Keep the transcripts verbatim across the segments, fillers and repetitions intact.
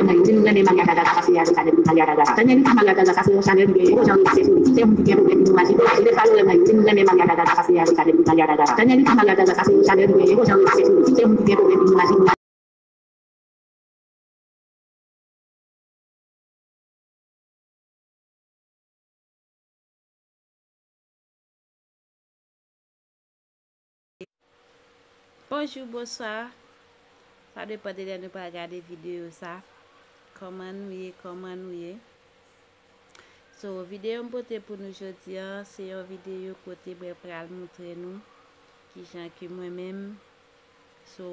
Mwen, si nou renmen Maria Tagaza, pase aji chanèl Maria Tagaza. Chanèl YouTube Maria Tagaza, sa se yon chanèl ki gen gwo jan relasyon sou li. Tout se moun ki gen pwoblèm ki nou aji. Ou gen pa yo renmen, si nou renmen Maria Tagaza, pase aji chanèl Maria Tagaza. Chanèl YouTube Maria Tagaza, se yon chanèl ki gen gwo jan relasyon sou li. Tout se moun ki gen pwoblèm ki nou aji. Bonjou, bonswa. Sa depann de lè nou pral gade videyo sa. Kòman nou ye? Kòman nou ye? So, videyo m pote pou nou jodi a, se yon videyo kote mwen pral montre nou kijan ke mwen menm, so,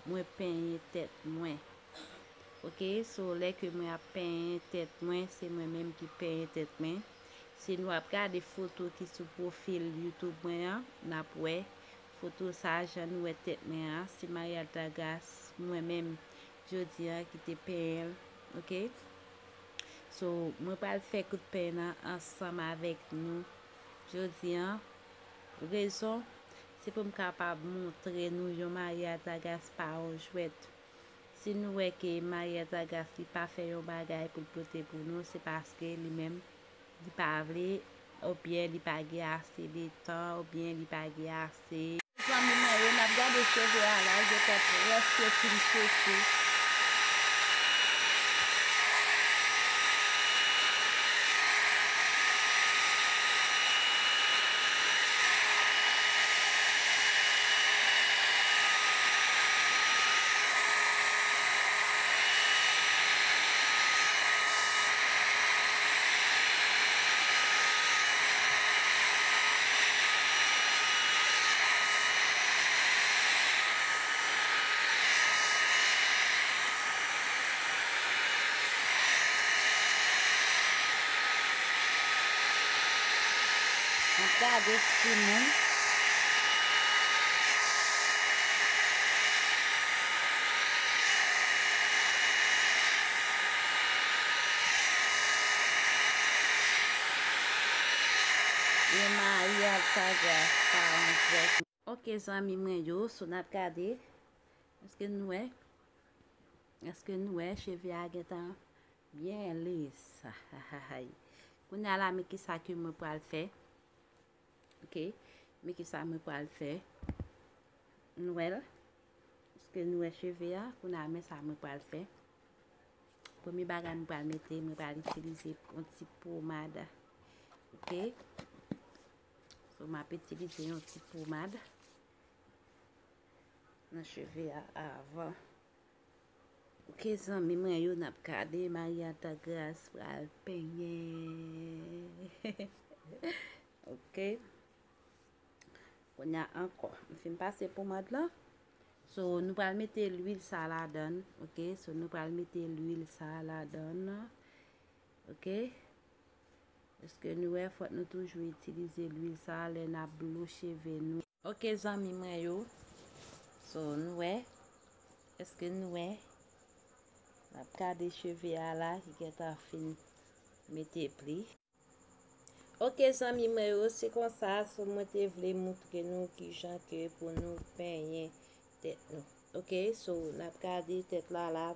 mwen penyen tèt mwen. Ok, so, lè ke mwen ap penyen tèt mwen, se mwen menm ki penyen tèt mwen. Si nou ap gade foto ki sou pwofil YouTube mwen an, n ap wè foto sa, jan nou wè tèt mwen an, se Maria Tagaz, mwen menm, jodi a, ki te penyen l, ok? So, mwen pral fè kout penyen nan ansanm avèk nou jodi a. Rezon, se pou m kapab montre nou yon Maria Tagaz pa yon jwèt. Si nou wè ke Maria Tagaz li pa fè yon bagay pou l pote pou nou, se paske li menm, li pa vle, oubyen li pa gen ase de tan, oubyen li pa gen ase. Zanmi mwen yo, n ap gade cheve a la, li gentan prèske fin soti. N ap gade timoun. E Maria Tagaz pa yon jwèt. Ok, zanmi mwen yo, so n ap gade. Èske nou wè? Èske nou wè cheve a gentan byen lis? Kounye a la, men kisa ke mwen pral fè. Ok, men kisa mwen pral fè. Nou wè l? Èske nou wè cheve a? Kounye a, men sa mwen pral fè. Premye bagay mwen pral mete, mwen pral itilize yon ti pomad. Ok? So, m ap itilize yon ti pomad nan cheve a avan. Ok, zanmi mwen yo, n ap gade Maria Tagaz pral penyen. Ok. Kounye a ankò, m fin pase pomad la. So, nou pral mete lwil sa ladan, ok? So, nou pral mete lwil sa ladan, ok? Èske nou wè, fòk nou toujou itilize lwil sa lè n ap blo cheve nou. Ok, zanmi mwen yo. So, nou wè. Èske nou wè? N ap gade cheve a la ki gentan fin mete pli. Ok, zanmi mwen yo, se konsa, so mwen te vle montre nou kijan ke pou nou penyen tèt nou. Ok, so, n ap gade tèt la la.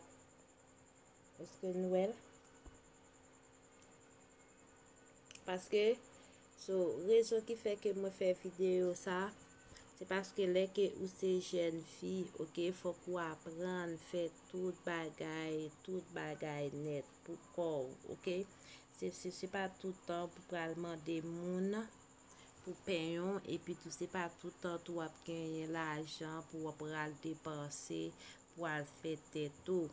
Èske nou wè l? Paske, so, rezon ki fè ke mwen fè videyo sa, se paske lè ke ou se jèn fi, ok, fòk ou aprann fè tout bagay, tout bagay nèt pou kò w, ok? Se, se, se pa tout tan pou pral mande moun pou penyen w, epi tou se pa tout tan tou w ap genyen lajan pou w pral depanse, pou al fè tèt ou.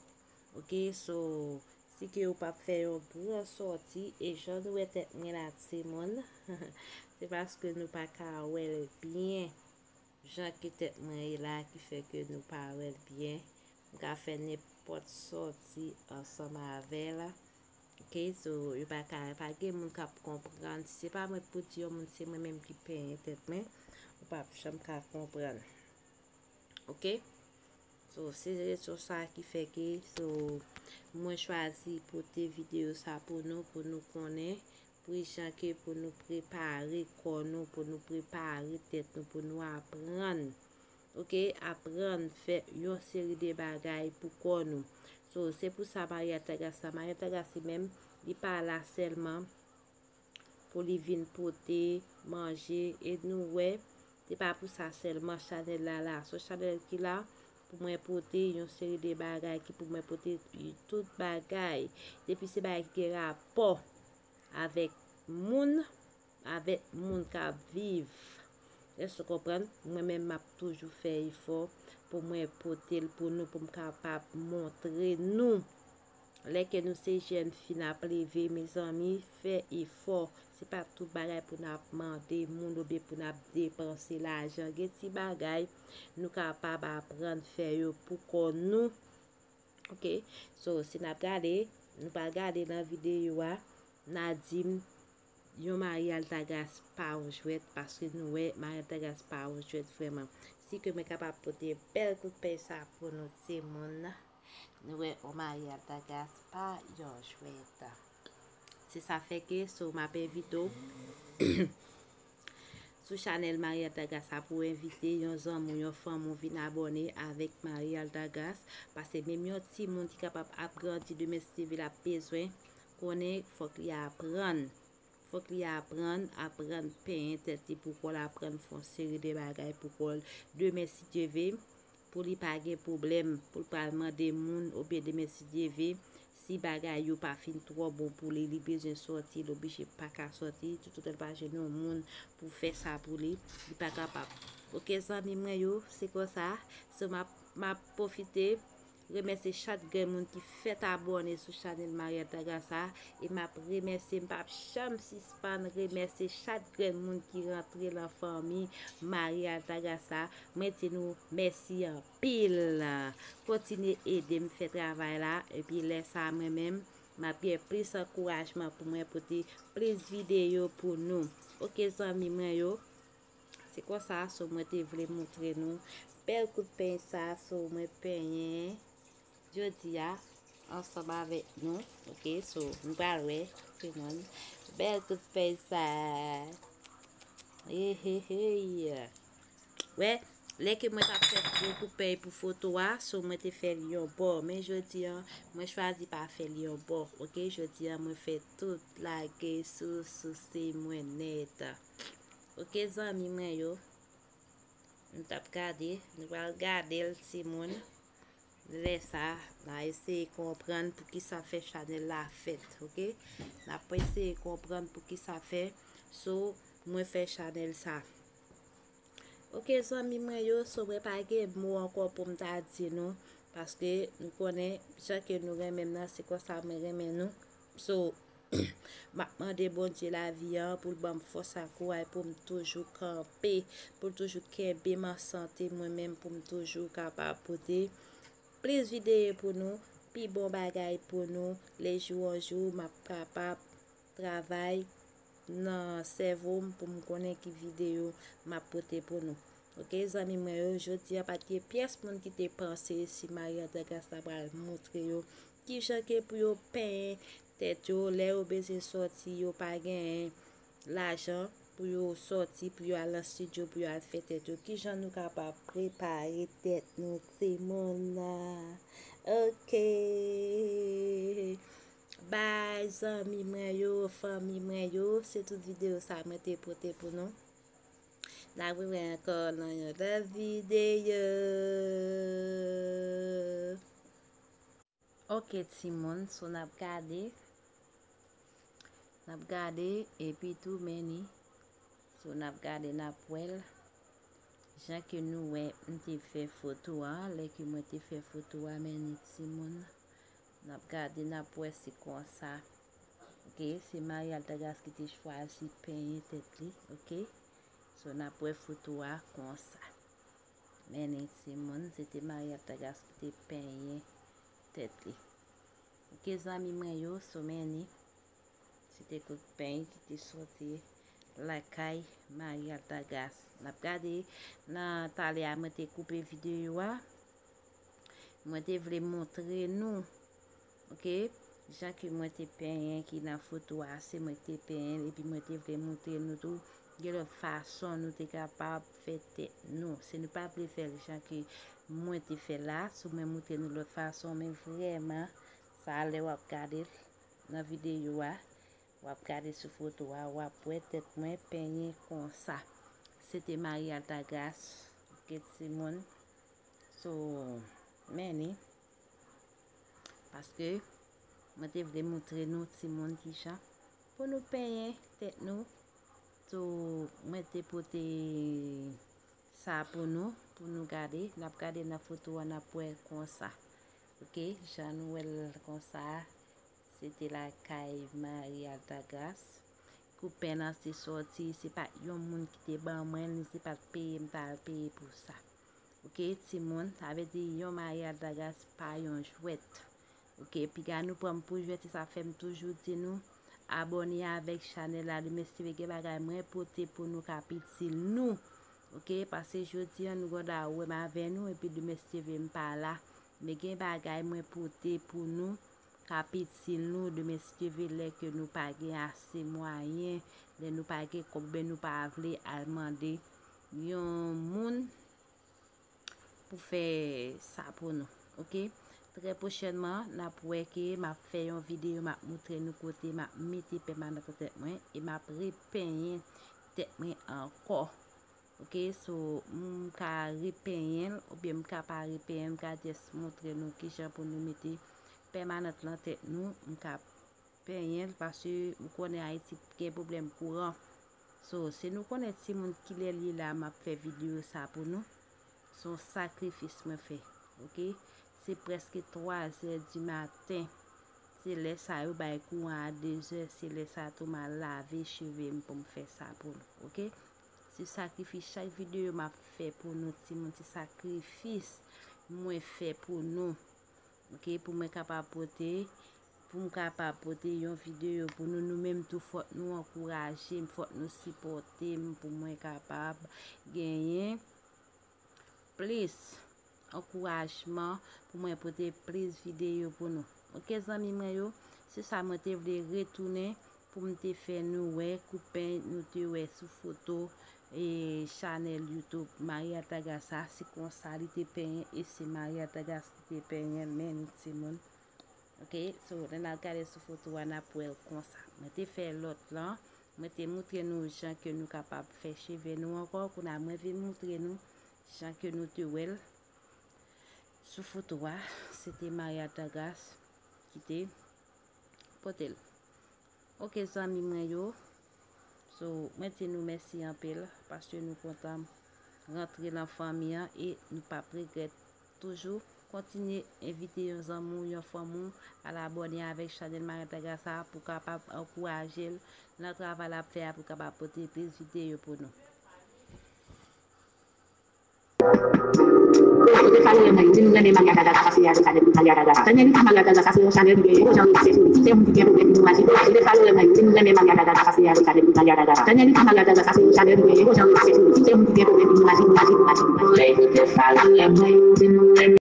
Ok, so, si ke ou p ap fè yon gran sòti, e jan nou wè tèt mwen la, timoun, se paske nou pa ka wè l byen. Jan ke tèt mwen ye la, ki fè ke nou pa wè l byen. M ka fè nenpòt sòti ansanm avè l. Ok, so, yo pa ka, pa gen moun k ap konprann. Si se pa mwen k pou di yon moun, se mwen menm ki penyen tèt mwen, ou p ap janm ka konprann. Ok? So, se rezon sa ki fè ke, so, mwen chwazi pote videyo sa pou nou, pou nou konnen, pou jan ke pou nou prepare kò nou, pou nou prepare tèt nou, pou nou aprann, ok, aprann fè yon seri de bagay pou kò nou. So, se pou sa Maria Tagas la. Maria Tagas li menm, li pa la sèlman pou li vin pote manje. E nou wè, se pa pou sa sèlman chanèl la la. Se yon chanèl ki la pou mwen pote yon seri de bagay, ki pou mwen pote tout bagay. Depi se bagay ki gen rapò avèk moun, avèk moun k ap viv. Èske w konprann? Mwen menm, m ap toujou fè efò pou mwen pote l pou nou, pou m kapab montre nou. Lè ke nou se jèn fi n ap leve, mezanmi, fè efò. Se pa tout bagay pou n ap mande moun oubyen pou n ap depanse lajan. Gen ti bagay nou kapab aprann fè yo pou kò nou. Ok, so si n ap gade, nou pral gade nan videyo a, n a di m yon Marie Altagrace pa yon jwèt, paske nou wè Marie Altagrace pa yon jwèt vrèman. Si ke mwen kapab pote bèl kout peny sa pou nou timoun, nou wè yon Marie Altagrace pa yon jwèt. Se sa fè ke, so, m ap envite w sou chanèl Marie Altagrace pou w envite yon zanmi w, yon fanmi w vin abòne avèk Marie Altagrace, paske menm yon timoun ki kapab ap grandi demen si Dye vle l ap bezwen konnen fòk li aprann. Fòk li aprann, aprann penyen tèt li pou kò l, aprann fè yon seri de bagay pou kò l. Demen si Dye vle, pou li pa gen pwoblèm, pou l pral mande moun, oubyen demen si Dye vle, si bagay yo pa fin twò bon pou li, li bezwen sòti, li oblije pa ka sòti, toutotan l pa jwenn yon moun pou fè sa pou li, li pa kapab. Ok, zanmi mwen yo, se konsa, so m ap, m ap pwofite remèsye chak grenn moun ki fèk abòne sou chanèl Marie Altagrace sa, e m ap remèsye, m p ap janm sispann remèsye chak grenn moun ki rantre nan fanmi Marie Altagrace sa. Mwen di nou mèsi anpil. Kontinye ede m fè travay la, epi lè sa a mwen menm, m ap gen plis ankourajman pou mwen pote plis videyo pou nou. Ok, zanmi mwen yo, se konsa, so mwen te vle montre nou bèl kout peny sa, so mwen penyen jodi a ansanm avèk nou. Ok, so nou pral wè timoun bèl kout peny sa. Hey, hey, hey. Wè, lè ke mwen t ap fè gwo kout peny pou foto a, so mwen te fè l yon bò. Men jodi a, mwen chwazi pa fè l yon bò. Ok, jodi a, mwen fè tout lage sou, sou se mwen nèt. Ok, zanmi mwen yo. Nou t ap gade, nou pral gade l, timoun. Lè sa, n a eseye konprann poukisa fè chanèl la fèt, ok? N ap eseye konprann poukisa fè, so, mwen fè chanèl sa. Ok, zanmi mwen yo, so mwen pa gen mo ankò pou m ta di nou, paske nou konnen, jan ke nou renmen m nan, se konsa mwen renmen nou. So, m ap mande Bondye lavi an pou l ban m fòs ak kouraj pou m toujou kanpe, pou l toujou kenbe m an sante mwen menm, pou m toujou kapab pote plis videyo pou nou, pi bon bagay pou nou, lejou an jou, m ap kapab travay nan sèvo m pou m konnen ki videyo m ap pote pou nou. Ok, zanmi mwen yo, jodi a pa t gen pyès moun ki te panse si Maria Altagrace ta pral montre yo kijan ke pou yo penyen tèt yo, lè yo bezwen sòti, yo pa genyen lajan pou yo sòti, pou yo al nan estidyo, pou yo al fè tèt yo. Kijan nou kapab prepare tèt nou, timoun? Ok. Bye, zanmi mwen yo, fanmi mwen yo. Se tout videyo sa mwen te pote pou nou. N a rewè ankò nan yon lòt videyo. Ok, timoun, so n ap gade. N ap gade, epi tou, men ni. So, n ap gade, n ap wè l. Jan ke nou wè, m te fè foto a, lè ke mwen te fè foto a, men ni, timoun. N ap gade, n ap wè se konsa. Ok, se Maria Altagrace ki te chwazi penyen tèt li, ok? So, n ap wè foto a konsa. Men ni timoun, se te Maria Altagrace ki te penyen tèt li. Ok, zanmi mwen yo, so men ni. Se te kout peny ki te soti lakay Maria Altagrace. N ap gade nan talè a, mwen te koupe videyo a. Mwen te vle montre nou, ok, jan ke mwen te penyen ki nan foto a, se mwen ki te penyen l, epi mwen te vle montre nou tou, gen lòt fason nou te kapab fè tèt nou. Si nou pa vle fè l jan ke mwen te fè la, sou mwen moutre nou lòt fason, men vrèman, sa lè w ap gade l nan videyo a, w ap gade sou foto a, w ap wè tèt mwen penyen konsa. Se te Marie Altagrace, oke timoun. So, men ni, paske mwen te vle moutre nou timoun kijan pou nou penyen tèt nou. So, mwen te pote sa pou nou, pou nou gade. N ap gade nan foto a, n ap wè konsa. Oke, jan nou wè l konsa, se te lakay Marie Altagrace. Koup pen an te sòti, se pa t yon moun ki te ban mwen l, ni se pa t peye m t al peye pou sa. Oke, timoun, sa vle di yon Marie Altagrace pa yon jwèt. Oke, piga nou pran m pou jwèt, se sa fè m toujou di nou, abòne avèk chanèl la, Lumens T V gen bagay mwen pote pou nou k ap itil nou. Oke, paske jodi a nou gen dwa wè m avè nou, epi Lumens T V m pa la. Men gen bagay mwen pote pou nou k ap itil nou, Lumens T V, lè ke nou pa gen ase mwayen, lè nou pa gen kòb, oubyen nou pa vle al mande yon moun pou fè sa pou nou, oke? Trè pwochènman, n ap wè ke m ap fè yon videyo, m ap moutre nou kote m ap mete pèmanant nan tèt mwen e m ap repenyen tèt mwen ankò. Oke, so, m ka repenyen l, oubyen m ka pa repenyen l, m ka jis moutre nou kijan pou nou mete pèmanant nan tèt nou, m ka penyen l, paske ou konnen Ayiti gen pwoblèm kouran. So, si nou konnen timoun kilè l ye la, m ap fè videyo sa pou nou. Se yon sakrifis mwen fè, oke? Se prèske twa zè di maten. Se lè sa yo bay kouran a de zè, se lè sa tou m al lave cheve m pou m fè sa pou nou, oke? Se sakrifis, chak videyo m ap fè pou nou timoun, se sakrifis mwen fè pou nou, oke? Pou mwen kapab pote, pou m kapab pote yon videyo pou nou, nou menm tou fòk nou ankouraje m, fòk nou sipòte m pou mwen kapab genyen plis ankourajman pou mwen pote plis videyo pou nou. Oke, zanmi mwen yo, se sa mwen te vle retounen pou m te fè nou wè koup pen nou te wè sou foto e chanèl YouTube Marie Altagrace sa, se konsa li te penyen e se Marie Altagrace ki te penyen l, men nou timoun. Oke, so, lè n al gade sou foto a, n ap wè l konsa. Mwen te fè lòt lan, mwen te moutre nou jan ke nou kapab fè cheve nou ankò. Kounye a, mwen vin moutre nou jan ke nou te wè l sou foto a. Se te Marie Altagrace ki te pote l. Oke, zanmi mwen yo. So, mwen di nou mèsi anpil paske nou kontan rantre nan fanmi an e nou p ap regrèt toujou. Kontinye envite yon zanmi w, yon fanmi w al abòne avèk chanèl Marie Altagrace sa pou kapab ankouraje l nan travay l ap fè a pou kapab pote plis videyo pou nou. Kote sa yo renmen yo, di nou renmen Maria Gaga sa, se a se chanèl Maria Gaga sa. Chanèl YouTube Maria Gaga sa, se yon chanèl ki gen gwo jan repase sou li. Si se moun ki gen pwoblèm imaji, kote sa yo renmen yo, di nou renmen Maria Gaga sa, se a se chanèl Maria Gaga sa. Chanèl YouTube Maria Gaga sa, se yon chanèl ki gen gwo jan repase sou li. Si se moun ki gen pwoblèm imaji, imaji, imaji. Kote sa yo renmen yo, di nou renmen